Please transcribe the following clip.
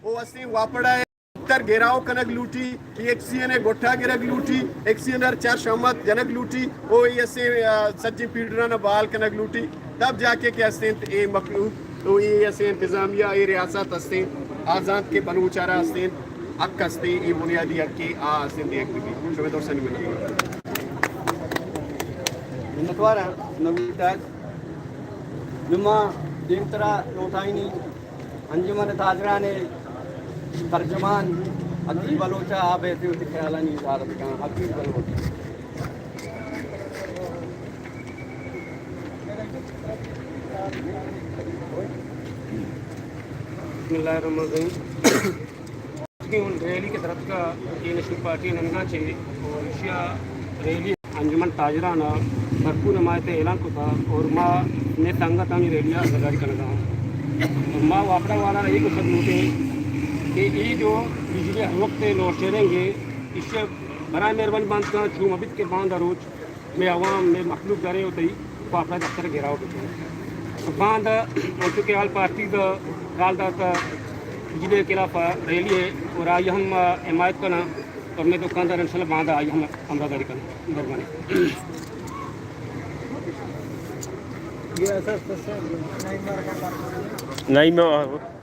او استیں واپڑا ء تر گھیراؤ کنگ لوٹی، ایکسیئن ء گٹا گرگ لوٹی، ایکسیئن ء چار شامات جنگ لوٹی، او ای استیں، آ، سجیں پیڈران ء بحال کنگ لوٹی۔ تب جا کے کہ استیں اے مخلوق، او ای استیں انتظامیہ، اے ریاست استیں، آ زانت کہ بلوچ ء را استیں حق استیں، اے بنیادی حق کہ آ استیں دیگ بی۔ شمے درسانی منت۔ منتوار نوی تاج، نما دیمترا لوٹائنی انجمن تاجران ترجمان حقیر بلوچ ء آ بیت وتی خیالانی اظہار بکن۔ حقیر بلوچ۔ بسم اللہ الرحمن الرحیم۔ ریلی کہ درتکا اے نیشنل پارٹی ننگا چے اور ایشیا ریلی انجمن تاجران ء بھرپور حمایت ء اعلان کتا اور ما نے سنگت ہم ریلی ء عزاداری کنگا ہاں۔ اور ما واپڈا والا ء اے گوشگ لوٹیں کہ اے جو بجلی ہر وقت لوڈ شیڈنگ ہے، ایشی برائے مہربانی بند کن، چو مبیت کہ باندا روچ میں عوام میں مخلوق دارے ہوتے ہی واپڈا دفتر گھیراؤ بکن۔ تو باندا انچو کہ آل پارٹی دا کال داتا بجلی کے خلاف ریلی ہے اور آئی ہم حمایت کنا اور میں دکاندار انشاءاللہ باندا آئی ہم ہمراہ داری کنا۔ مہربانی۔ نہیں، میں